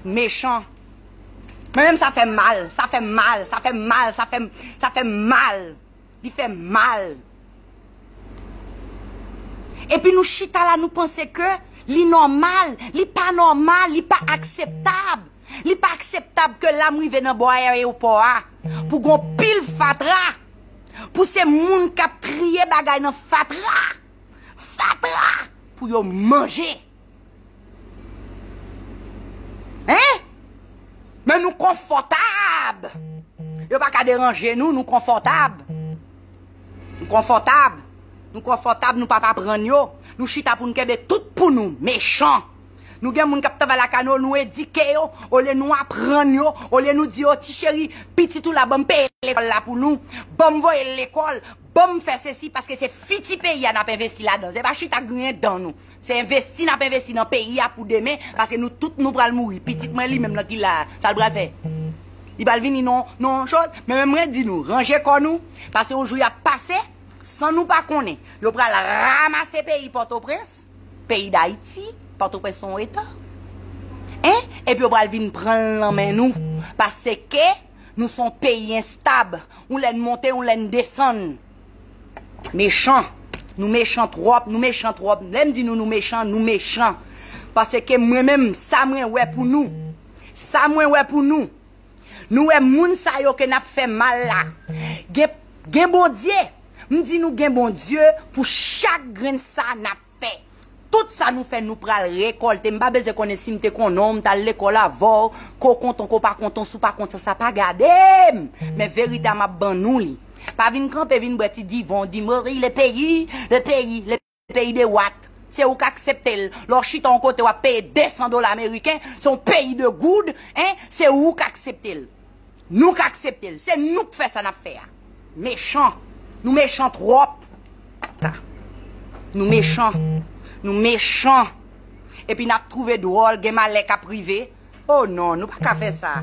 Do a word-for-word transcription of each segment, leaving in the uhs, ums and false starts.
Mechan. Mwen menm sa fè m mal, sa fè m mal, sa fè m mal, sa fè m, sa fè m mal. Li fè m mal. Epi nou chita la, nou panse ke li nòmal. Li pa nòmal, li pa akseptab. Li pa akseptab ke la m rive nan bò ayewopò a pou gon pil fatra, pou se moun k ap triye bagay nan fatra, fatra, pou yo manje. Hein? Men nou konfòtab. Yo pa ka deranje nou, nou konfòtab. Nou konfòtab. Nou konfòtab, nou p ap aprann yo. Nou chita pou n kenbe tout pou nou, mechan. Nou gen moun k ap travay lakay nou, nou edike yo, olye nou aprann yo, olye nou di yo, "Ti cheri, pitit ou la, ban m peye lekòl la pou nou, ban m voye l lekòl, ban m fè sesi," paske se fiti peyi a n ap envesti ladan. Se pa chita griyen dan nou. Se envesti n ap envesti nan peyi a pou demen, paske nou tout nou pral mouri. Pitit mwen li menm nan ki la, sa l pral fè? Li pral vini non, non chòt. Men mwen di nou, ranje kò nou, paske yon jou y ap pase, san nou pa konnen, yo pral ramase peyi Pòtoprens, peyi Dayiti, Pòtoprens se yon eta. Hein? Epi yo pral vin pran l nan men nou, paske nou se yon peyi enstab. Yon lè n monte, yon lè n desann. Mechan. Nou mechan twòp, nou mechan twòp. Lè m di nou, nou mechan, nou mechan. Paske mwen menm, sa mwen wè pou nou, sa mwen wè pou nou, nou wè moun sa yo ke n ap fè mal la. Gen, gen Bondye. M di nou gen Bondye pou chak grenn sa n ap fè. Tout sa nou fè, nou pral rekòlte. M pa bezwen konnen si m te konnen w, m t al lekòl avè w, ke w kontan, ke w pa kontan, si w pa kontan, sa pa gade m. Men verite a m ap ban nou li. Pa vin kanpe, vin bwè ti divan, di m, "Wi, le peyi, le peyi, le peyi de wat." Se ou k aksepte l. Lè w chita yon kote, w ap peye de san dola ameriken, se yon peyi de goud, hein, se ou k aksepte l. Nou k aksepte l. Se nou k fè sa n ap fè a. Mechan. Nou mechan twòp. Ta. Nou mechan. Nou mechan. Epi n ap twouve dwòl, gen malè k ap rive. Oh non, nou pa ka fè sa.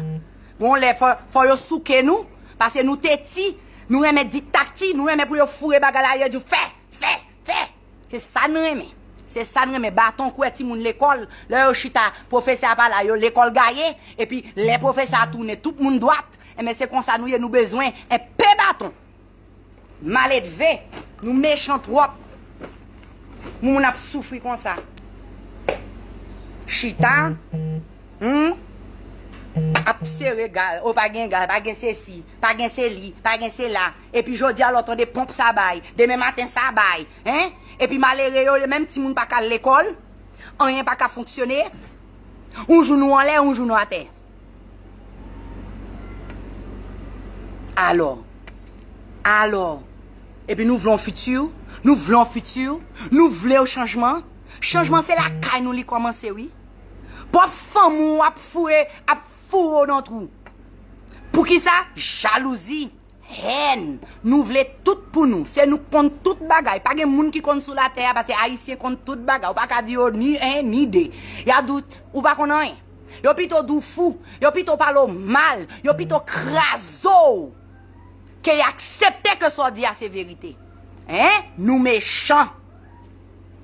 Bon, lè fò, fò yo souke nou, paske nou teti, nou renmen ditakti, nou renmen pou yo foure bagay la, yo di w fè, fè, fè. Se sa n renmen. Se sa n renmen. Baton kwè timoun lekòl. Lè yo chita, pwofesè a pa la, yo lekòl gaye. Epi lè pwofesè a tounen, tout moun dwat. Enben, se konsa nou ye, nou bezwen enpe baton. Maledve, nou mechan twòp. Moun ap soufri konsa. Chita, hmm? Ap sere gal. O, pa gen gal, pa gen sesi, pa gen seli, pa gen sela. Epi jodi a lè w tande ponp sa bay, demen maten sa bay, hein? Epi malere yo, menm timoun pa ka al lekòl, anyen pa ka fonksyone. Yon jou nou anlè, yon jou nou atè. Alò, alò, epi nou vle yon fiti, nou vle yon fiti, nou vle yon chanjman. Chanjman se lakay nou li kòmanse, wi. Pwòp fanmi w ap foure, ap foure w nan twou. Poukisa? Jalouzi. Hèn. Nou vle tout pou nou. Se nou k konn tout bagay. Pa gen moun ki konn sou latè a, paske Ayisyen konn tout bagay. Ou pa ka di yo ni en, ni de. Y a di w, ou pa konn anyen. Yo pito di w fou. Yo pito pale w mal. Yo pito kraze w. Ke y aksepte ke sa w di a se verite. Hein? Nou mechan.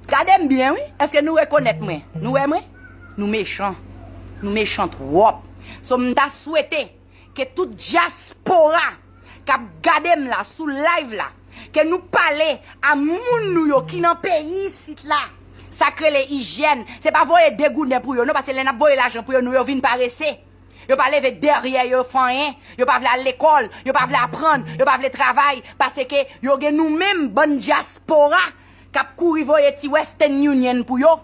Gade m byen, wi. Èske nou rekonèt mwen? Nou wè mwen? Nou mechan. Nou mechan twòp. So, m ta swete ke tout dyaspora k ap gade m la sou live la, ke nou pale a moun nou yo ki nan peyi isit la. Sa k rele ijyèn. Se pa voye de gouden pou yo, non, paske lè n ap voye lajan pou yo, nou yo vin parese. Yo pa leve dèyè yo fè anyen. Yo pa vle al lekòl. Yo pa vle aprann. Yo pa vle travay. Paske yo gen nou menm bann dyaspora k ap kouri voye ti Western Union pou yo.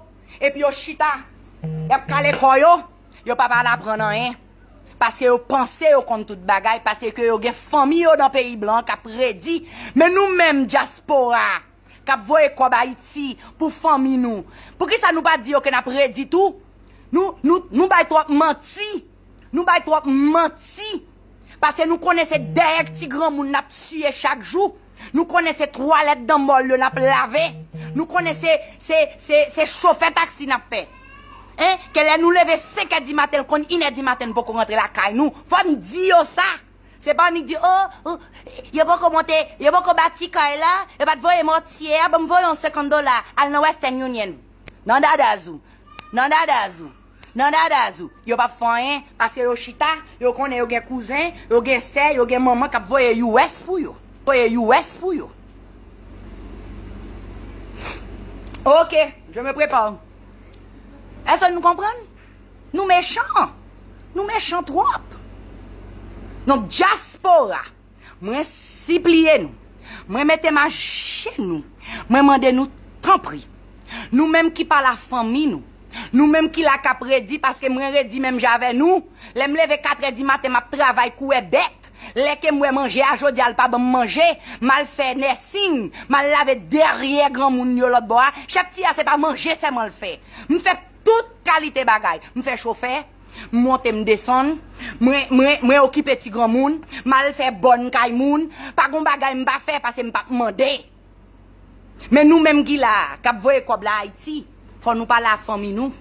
Epi yo chita. Y ap kale kò yo. Yo pa pral aprann anyen. Paske yo panse yo konn tout bagay, paske yo gen fanmi yo nan peyi blan k ap redi. Men nou menm dyaspora k ap voye kòb Ayiti pou fanmi nou, poukisa nou pa di yo ke n ap redi tou? Nou, nou, nou bay twòp manti. Nou bay twòp manti. Paske nou konnen se dèyè ti granmoun n ap tiye chak jou. Nou konnen se twalèt danmòl yo n ap lave. Nou konnen se, se, se, se chofè taksi n ap fè. Hein? Ke lè nou leve senk è di maten, l konn inè di maten, n poko rantre lakay nou. Fò n di yo sa. Se pa annik di, "Oh, oh, yo poko monte, yo poko bati kay la, yo pa t voye mòtye a, ban m voye yon senkant dola, al nan Western Union." Nan dadaz ou. Nan dadaz ou. Nan dadaz ou, yo p ap fè anyen, paske yo chita, yo konnen yo gen kouzen, yo gen sè, yo gen manman k ap voye U S pou yo. Voye U S pou yo. Ok, je me prépare. Èske nou konprann? Nou mechan. Nou mechan twòp. Donk, dyaspora, mwen sipliye nou. Mwen mete m ajenou. Mwen mande nou tanpri. Nou menm ki pa lafanmi nou. Nou menm ki la k ap redi, paske mwen redi menm jan avè nou. Lè m leve katrè di maten, m ap travay kou wè bèt. Lè ke m wè manje a, jodi a, l pa ban m manje. M al fè nèsing. M al lave dèyè granmoun yo lòt bò a. Chèf Tiya, se pa manje sèlman l fè. M fè tout kalite bagay. M fè chofè. M monte, m desann. Mwen, mwen, mwen okipe ti granmoun. M al fè bòn kay moun. Pa gon bagay m pa fè, paske m p ap mande. Men nou menm ki la a, k ap voye kòb la Ayiti, fò nou pale a fanmi nou.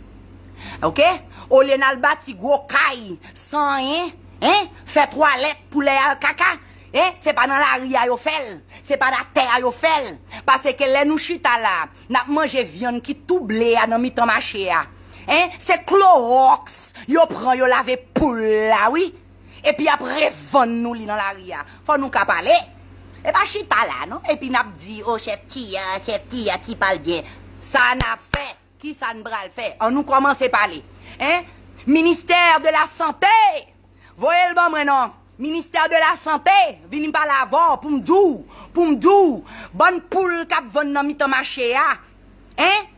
Oke? Olye n al bati gwo kay san anyen, en, fè twalèt pou lè y al kaka, en, se pa nan lari a yo fè l, se pa nan tè a yo fè l. Paske lè nou chita la, n ap manje vyann ki tou ble a nan mitan mache a. En, se klowòks yo pran, yo lave poul la, wi. Epi y ap revann nou li nan lari a. Fò nou ka pale. E pa chita la, non. Epi n ap di, o, chèf Tiya, chèf Tiya ki pale byen. Sa n ap fè? Kisa n pral fè? An nou kòmanse pale. En? Ministè de la Sante! Voye l ban mwen, non. Ministè de la Sante, vini pale avè w pou m di w, pou m di w, bann poul k ap vann nan mitan mache a. En?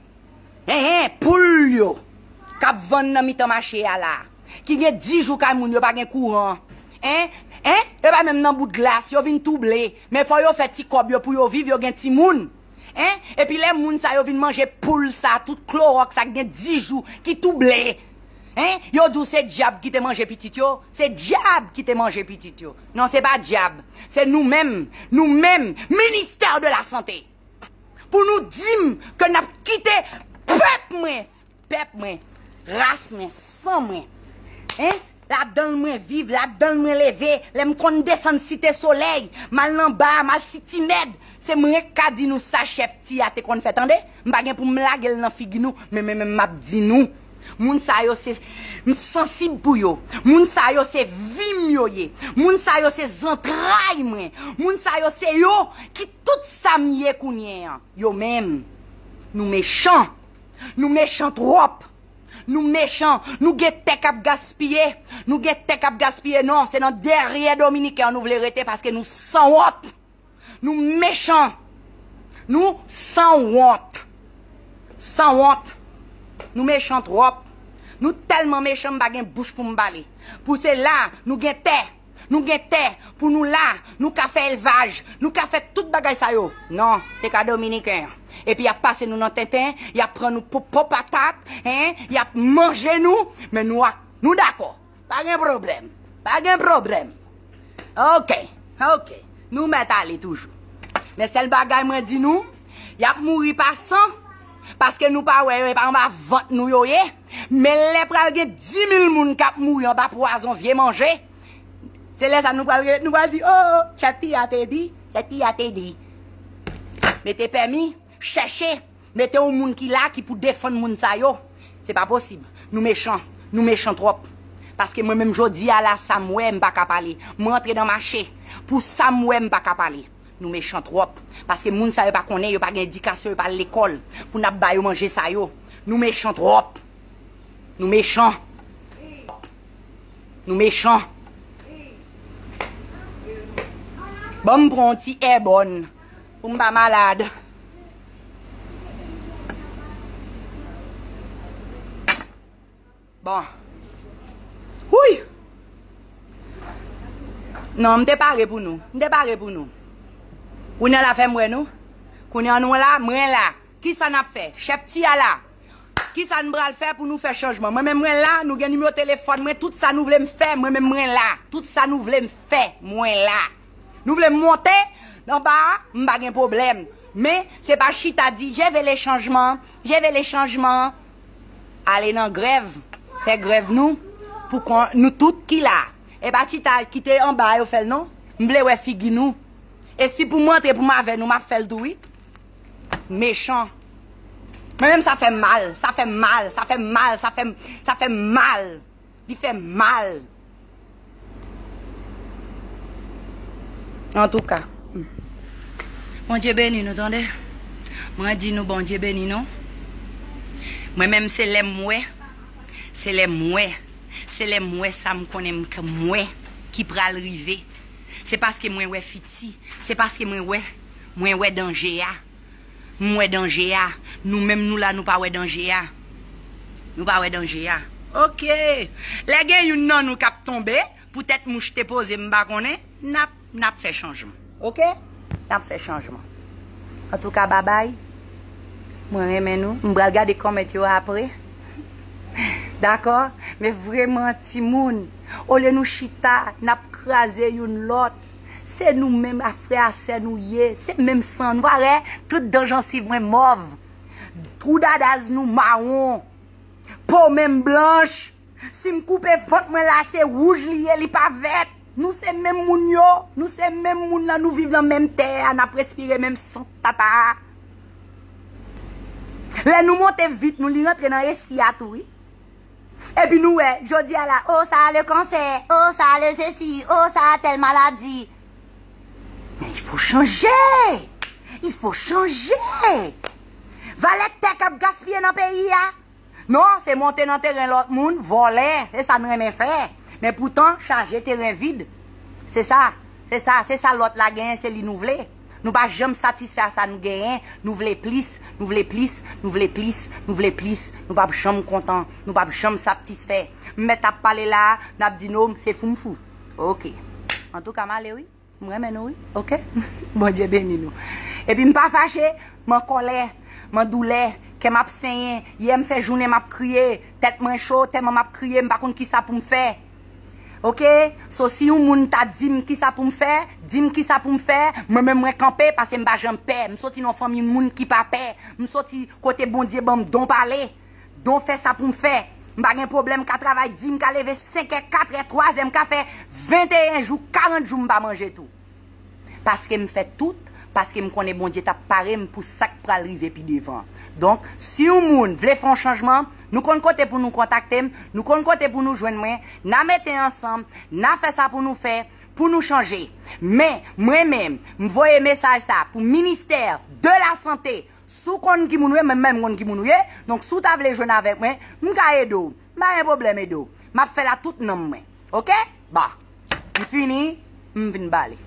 Enhen, poul yo k ap vann nan mitan mache a la, ki gen dis jou kay moun yo pa gen kouran. En? En? Yo pa menm nan bout glas, yo vin tou ble. Men fò yo fè ti kòb yo pou yo viv, yo gen timoun. En? Epi lè moun sa yo vin manje poul sa, tout klowòks sa k gen dis jou, ki tou ble. En? Yo di w se dyab ki te manje pitit yo? Se dyab ki te manje pitit yo. Non, se pa dyab. Se nou menm, nou menm, ministè de la sante. Pou nou di m ke n ap kite pèp mwen, pèp mwen, ras mwen, san mwen, en, ladan l mwen viv, ladan l mwen leve, lè m konn desann Site Solèy, m al nan ba a, m al Siti Mèd, se mwen k ka di nou sa chèf Tiya te konn fè, tande. M pa gen pou m lage l nan figi nou, men, men, men m ap di nou. Moun sa yo se, m sansib pou yo. Moun sa yo se vi m yo ye. Moun sa yo se zantray mwen. Moun sa yo se yo ki tout sa m ye kounye an. Yo menm, nou mechan. Nou mechan twòp. Nou mechan. Nou gen tè k ap gaspiye. Nou gen tè k ap gaspiye. Non, se nan dèyè Dominiken an nou vle rete paske nou sanwont. Nou mechan. Nou sanwont. Sanwont. Nou mechan twòp. Nou tèlman mechan, m pa gen bouch pou m pale. Pou se la, nou gen tè. Nou gen tè. Pou nou la, nou ka fè elvaj. Nou ka fè tout bagay sa yo. Non, se ka Dominiken an. Epi y ap pase nou nan tenten, y ap pran nou pou, pou patat, en, y ap manje nou, men nou ak, nou dakò. Pa gen pwoblèm. Pa gen pwoblèm. Ok, ok. Nou mèt ale toujou. Men sèl bagay mwen di nou, y ap mouri pa san, paske nou pa wè yo, e pa anba vant nou yo ye. Men lè pral gen dis mil moun k ap mouri anba pwazon vye manje, se lè sa nou pral, nou pral di, o, o, chèf Tiya te di, chèf Tiya te di. Mete pèmi, chèche. Mete yon moun ki la, ki pou defann moun sa yo. Se pa posib. Nou mechan. Nou mechan twòp. Paske mwen menm jodi a la, sa m wè, m pa ka pale. Mwen antre nan mache. Pou sa m wè, m pa ka pale. Nou mechan twòp. Paske moun sa yo pa konnen, yo pa gen edikasyon, yo pa al lekòl. Pou n ap ba yo manje sa yo. Nou mechan twòp. Nou mechan. Nou mechan. Ban m pran yon ti èbòn. Pou m pa malad. Bon. Wouy! Non, m te pare pou nou. M te pare pou nou. Kounye a la fè m wè nou. Kounye a nou la, mwen la. Kisa n ap fè? Chèf Tiya la. Kisa n pral fè pou nou fè chanjman? Mwen menm mwen la, nou gen nimewo telefòn mwen, tout sa nou vle m fè, mwen menm mwen la. Tout sa nou vle m fè, mwen la. Nou vle m monte anba a, m pa gen pwoblèm. Men, se pa chita di, je veux le changement, je veux le changement. Ale nan grèv, fè grèv nou, pou kon, nou tout ki la. E pa chita kite anba a yo fè l non. M vle wè figi nou. E si pou m antre pou m avè nou, m ap fè l tou wi. Mechan. Mwen menm sa fè m mal, sa fè m mal, sa fè m mal, sa fè m, sa fè m mal. Li fè m mal. Antouka. Bondye beni nou, tande. Mwen di nou Bondye beni nou. Mwen menm se lè m wè, se lè m wè, se lè m wè sa m konnen m k- m wè ki pral rive. Se paske mwen wè fiti, se paske mwen wè, mwen wè danje a. M wè danje a. Nou menm nou la, nou pa wè danje a. Nou pa wè danje a. Oke. Lè gen youn nan nou k ap tonbe, poutèt mouch te poze, m pa konnen, n ap, n ap fè chanjman. Oke? N ap fè chanjman. Antouka, babay. Mwen renmen nou. M pral gade kòmèt yo apre. Dakò? Men vreman, timoun, olye nou chita, n ap kraze youn lòt. Se nou menm, a frè a sè nou ye. Se menm san. Nou pa wè? Tout dan jansiv mwen mòv. Twou dadaz nou mawon. Po menm blanch. Si m koupe vant mwen la, se wouj li ye, li pa vèt. Nou se menm moun yo. Nou se menm moun nan, nou viv nan menm tè a, n ap respire menm sant tata a. Lè nou monte vit nou, li rantre nan resi a tou, wi. Epi nou wè, jodi a la, o sa le kansè, o sa le sesi, o sa tèl maladi. Men il faut changer. Il faut changer. Valè tè k ap gaspiye nan peyi a. Non, se monte nan teren lòt moun, vòlè, se sa n renmen fè. Men poutan, chaje teren vid. Se sa, se sa, se sa lòt la genyen, se li nou vle. Nou pa janm satisfè a sa nou genyen. Nou vle plis, nou vle plis, nou vle plis, nou vle plis. Nou p ap janm kontan, nou p ap janm satisfè. M mèt ap pale la, n ap di non, se fou m fou. Oke. Antouka, m ale wi. M renmen nou wi. Oke? Bondye beni nou. Epi m pa fache, m an kòlè, m an doulè, kè m ap senyen. Yè m fè jounen m ap kriye, tèt mwen cho, tèlman m ap kriye, m pa konn kisa pou m fè. Oke? So, si yon moun ta di m kisa pou m fè, di m kisa pou m fè, mwen menm mwen kanpe, paske m pa janm pè. M soti nan fanmi moun ki pa pè. M soti kote Bondye ban m don pale, don fè sa pou m fè. M pa gen pwoblèm, m ka travay di, m ka leve senk è, kat è, twa è, m ka fè venteyen jou, karant jou m pa manje tou. Paske m fè tout, paske m konnen Bondye t ap pare m pou sa k pral rive pi devan. Donk, si yon moun vle fè yon chanjman, nou konn kote pou nou kontakte m, nou konn kote pou nou jwenn mwen, n a mete ansanm, n a fè sa pou nou fè, pou nou chanje. Men, mwen menm, m voye mesaj sa pou ministè de la sante. Si w konn ki moun ou ye, mwen menm m konn ki moun ou ye. Donk, si w ta vle jwenn avèk mwen, m ka ede w. M pa gen pwoblèm ede w. M ap fè l a tout nanm mwen. Oke? Ba. M fini, m vin pale.